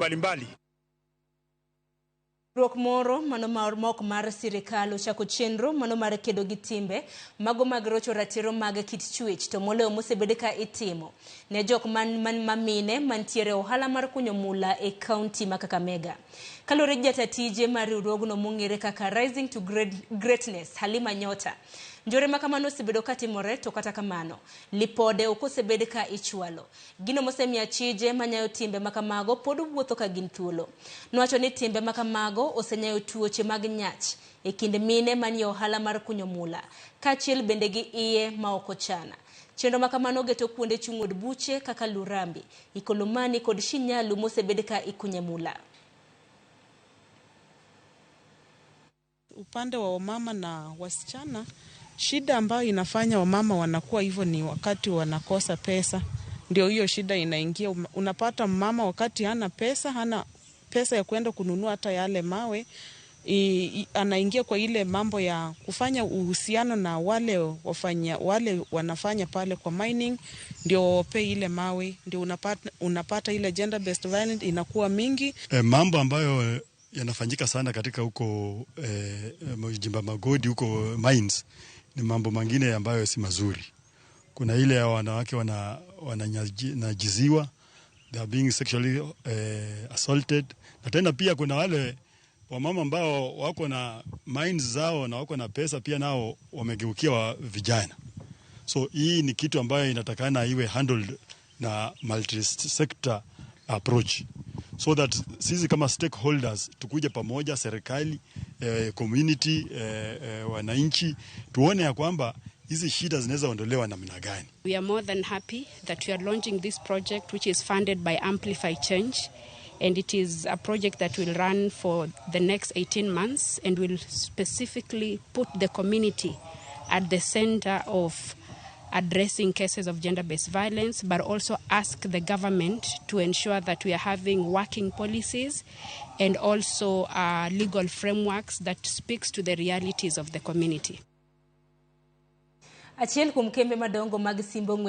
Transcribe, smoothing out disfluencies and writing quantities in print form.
Mbalimbali. Riwruok moro mano mar mok mar sirikal ochako chenro mano mar kedo gi timbe mago mag rocho ratiro mag kit chwech to moloyo mosebed ka itimo ne jok man, man mamine mantiere ohala mar kunyo mula e kaunti ma Kakamega. Kaluwore gi jata tije mar riwruogno mong'ere kaka Rising to Greatness, Halima Nyota, njore ma kamano osebedo ka timore to kata kamano lipode ok osebed ka ichwalo. Gino mosemiyo achije manyayo timbe ma kamago pod wuotho ka gin thuolo. Nowacho ni timbe ma kamago osenyayo tuoche mag nyach e kind mine manie ohala mar kunyo mula, kaachiel bende gi iye ma ok ochan. Chenro ma kamano geto kuonde chung' od buche kaka Lurambi, Ikolomani kod Shinyalu mosebed ka ikunye mula. Upande wa wamama na wasichana, shida ambayo inafanya wamama wanakuwa hivyo ni wakati wanakosa pesa, ndio hiyo shida inaingia. Unapata mama wakati hana pesa, hana pesa ya kwenda kununua hata yale mawe, anaingia kwa ile mambo ya kufanya uhusiano na wale wanafanya pale kwa mining, ndio wape ile mawe, ndio unapata ile gender based violence inakuwa mingi. Mambo ambayo yanafanyika sana katika huko Jimba Magodi huko mines ni mambo mengine ambayo si mazuri. Kuna ile ya wanawake wanajiziwa, they are being sexually assaulted, na tena pia kuna wale wamama ambao wako na mines zao na wako na pesa pia nao wamegeukia wa vijana. So hii ni kitu ambayo inatakana iwe handled na multi-sector approach, so that sisi kama stakeholders tukuje pamoja, serikali, community, wananchi, tuone ya kwamba hizi shida zinaweza ondolewa namna gani. We are more than happy that we are launching this project, which is funded by Amplify Change, and it is a project that will run for the next 18 months and will specifically put the community at the center of addressing cases of gender-based violence, but also ask the government to ensure that we are having working policies and also legal frameworks that speaks to the realities of the community. Achiel kuom kembe madongo mag simbo ng'we